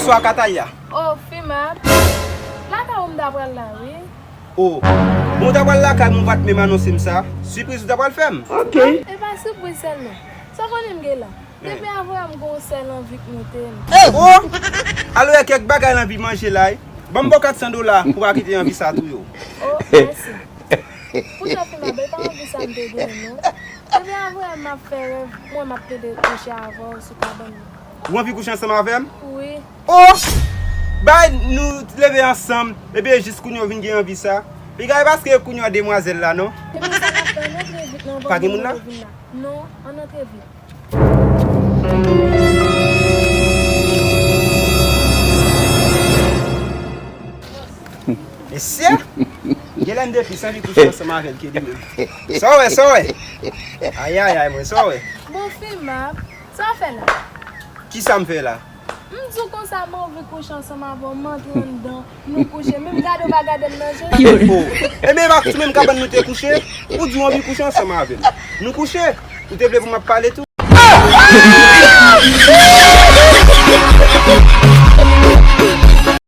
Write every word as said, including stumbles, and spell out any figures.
Bonswa Kataya. Oh, Fimab. Lakay ou m ta pral la, wi. Oh, bon, ou ta pral lakay mwen, ou pa t menm anonse m sa. Sipriz ou ta pral fè m. Ok. E pa sipriz sèlman. Sa w konnen m gen la. Depi avan yè m gen yon sèl anvi k moute m. Oh! Alò, gen kèk bagay l anvi manje la, wi. Ban m bò kat san dola pou w pa kite anvi sa touye w. Oh, mèsi. Poutan Fimab, e pa anvi sa m te gen, non. Depi avan yè m ap fè rèv, mwen m ap plede kouche avè w sou kabann nan. Ou anvi kouche ansanm avè m? Wi. Oh! Bay nou leve ansanm, epi e jis kounye a w vin gen anvi sa. Piga e paske kounye a demwazèl la, non? Epi sa n ap fè, ann antre vit non, pa gen moun la? Non, ann antre vit. Mesye! Genlè m te plis anvi kouche ansanm avè l ke li menm. Sa w wè, sa w wè? Ayayay, mwen, sa w wè? Bon, Fimab, sa w fè la? Kisa m fè la? M di w konsa, m anvi kouche ansanm avè w, m antre anndan, nou kouche. Menm gade w pa gade m nan je. Oh, ebyen, e pa sou menm kabann nou te kouche? Ou di w anvi kouche ansanm avè m. Nou kouche? Ou te vle pou m ap pale tou?